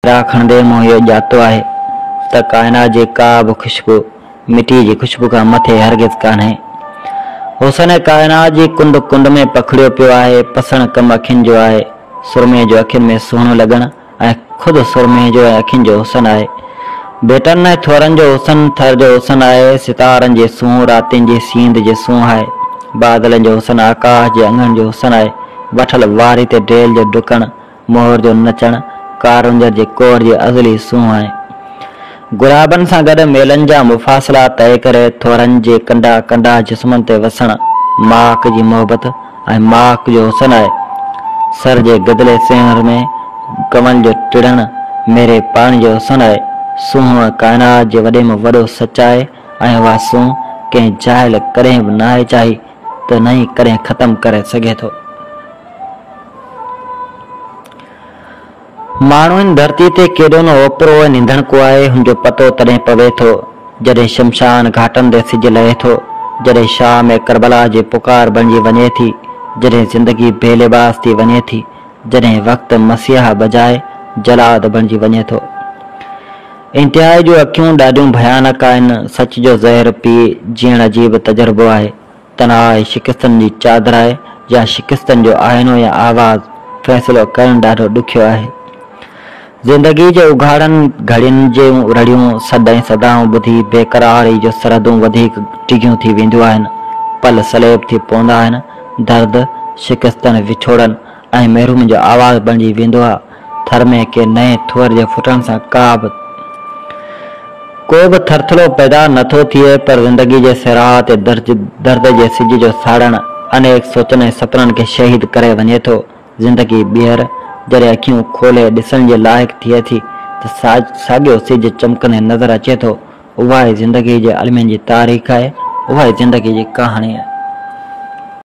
ڦيرا کڻندي مون اهو ڄاتو آهي ته ڪائنات جي ڪا به خوشبو مٽيء جي خوشبو کان مٿي هرگز ڪانهي. حسن ڪائنات جي ڪنڊ ڪنڊ ۾ پکڙيو پيو آهي، پسڻ ڪم اکين جو آهي. سرمي جو اکين ۾ سهڻو لڳڻ ۽ خود سرمي جو ۽ اکين جو حسن آهي. ڀيٽن ۽ ٿوهرن جو حسن ٿر جو حسن آهي. ستارن جي سونهن راتين جي سينڌ جي سونهن آهي. بادلن جو حسن آڪاش جي اڱڻ جو حسن آهي. وٺل واري تي ڊيل جو ڊڪڻ، مور جو نچڻ، ڪارونجهر جي ڪور جي ازلي سونهن آهي. گلابن سان گڏ ميلن جا مفاصلا طئي ڪري ٿوهرن جي ڪنڊا ڪنڊا جسمن تي وسڻ، ماڪ جي محبت ۽ ماڪ جو حسن آهي. سر جي گدلي سينهر ۾ ڪنول جو ٽڙڻ، ميري پاڻي جو حسن آهي. سونهن ڪائنات جي وڏي ۾ وڏو سچ آهي ۽ اها سونهن ڪنهن جاهل ڪڏهن به ناهي چاهي ته نه ئي ڪڏهن ختم ڪري سگهي ٿو. ماڻهو هن ڌرتيء تي ڪيڏو نه اوپرو ۽ نڌڻڪو آهي، هن جو پتو تڏهن پوي ٿو، جڏهن شمشان گهاٽن تي سج لهي ٿو، جڏهن شام ڪربلا جي پڪار بڻجي وڃي ٿي، جڏهن زندگي بي لباس ٿي وڃي ٿي، جڏهن وقت مسيحا بجاء جلاد بڻجي وڃي ٿو. انتهائي جون اکيون ڏاڍيون ڀيانڪ آهن، سچ جو زهر پي جيئڻ عجيب تجربو آهي. تنهائي شڪستن جي چادر آهي يا شڪستن جو آئينو يا آواز، فيصلو ڪرڻ ڏاڍو ڏکيو آهي. زندگيء جي اگهاڙن گهڙين جون رڙيون، سڏ ۽ صدائون ٻڌي بيقراري جو سرحدون وڌيڪ ڊگهيون ٿي وينديون آهن. پل سليب ٿي پوندا آهن. درد، شڪستن، وڇوڙن ۽ محرومين جو آواز بڻجي ويندو آ. ٿر ۾ ڪنهن نئين ٿوهر جي ڦٽڻ سان ڪا به ڪو به ٿرٿلو پيدا نه ٿو ٿئي پر زندگي جي سراهه تي درد جي سج جو ساڙڻ انيڪ سوچن ۽ سپنن کي شهيد ڪري وڃي ٿو. زندگي ٻيهر جڏهن اکيون کولي ڏسڻ جي لائق ٿئي ٿي ته ساڳيو سج چمڪندي نظر اچي ٿو. اها ئي زندگي جي المين جي تاريخ آهي، اها ئي زندگي جي ڪهاڻي آهي.